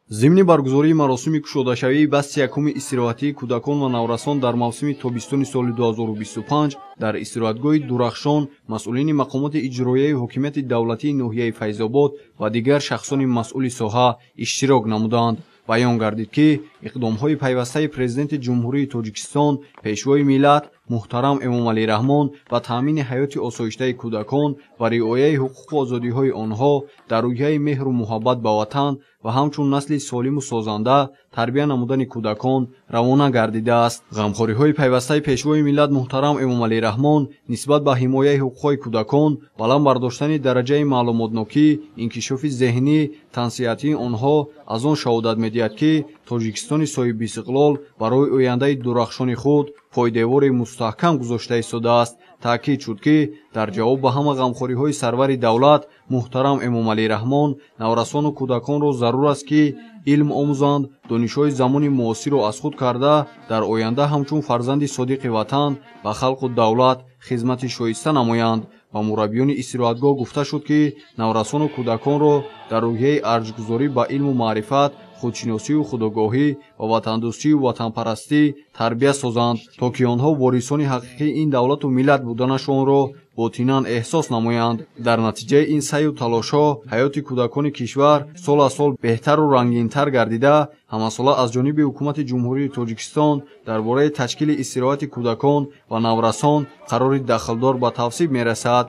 Зимни баргузории маросими кушодашавии басти якуми истироҳатии кӯдакон ва наврасон дар мавсими тобистони соли 2025 дар истироҳатгоҳи Дурахшон масъулини мақомоти иҷроияи ҳокимияти давлатии ноҳияи Файзобод ва дигар шахсони масъули соҳа иштирок намуданд. Баён гардид, ки иқдомҳои пайвастаи Президенти Ҷумҳурии Тоҷикистон, Пешвои миллат муҳтарам Эмомалӣ Раҳмон ба таъмини ҳаёти осоиштаи кӯдакон ва риояи ҳуқуқу озодиҳои онҳо дар рӯҳияи меҳру муҳаббат ба ватан ва ҳамчун насли солиму созанда тарбия намудани кӯдакон равона гардидааст. Ғамхориҳои пайвастаи Пешвои миллат муҳтарам Эмомалӣ Раҳмон нисбат ба ҳимояи ҳуқуқҳои кӯдакон, баланд бардоштани дараҷаи маълумотнокӣ, инкишофи зеҳнӣ, тансиҳатии онҳо аз он шаҳодат медиҳад, ки Тоҷикистони соҳибистиқлол барои ояндаи дурахшони худ пойдевори мустаҳкам гузошта истодааст. Таъкид шуд, ки дар ҷавоб ба ҳама ғамхориҳои сарвари давлат муҳтарам Эмомалӣ Раҳмон наврасону кӯдаконро зарур аст, ки илм омӯзанд, донишҳои замони муосирро аз худ карда, дар оянда ҳамчун фарзанди содиқи ватан ба халқу давлат хизмати шоиста намоянд. Ба мураббиёни истироҳатгоҳ гуфта шуд, ки наврасону кӯдаконро дар рӯҳияи арҷгузорӣ ба илму маърифат, худшиносию худогоҳӣ ва ватандӯстию ватанпарастӣ тарбия созанд, то ки онҳо ворисони ҳақиқии ин давлату миллат буданашонро ботинан эҳсос намоянд. Дар натиҷаи ин саъю талошҳо ҳаёти кӯдакони кишвар сол аз сол беҳтару рангинтар гардида, ҳамасола аз ҷониби Ҳукумати Ҷумҳурии Тоҷикистон дар бораи ташкили истироҳати кӯдакон ва наврасон қарори дахлдор ба тавсиб мерасад.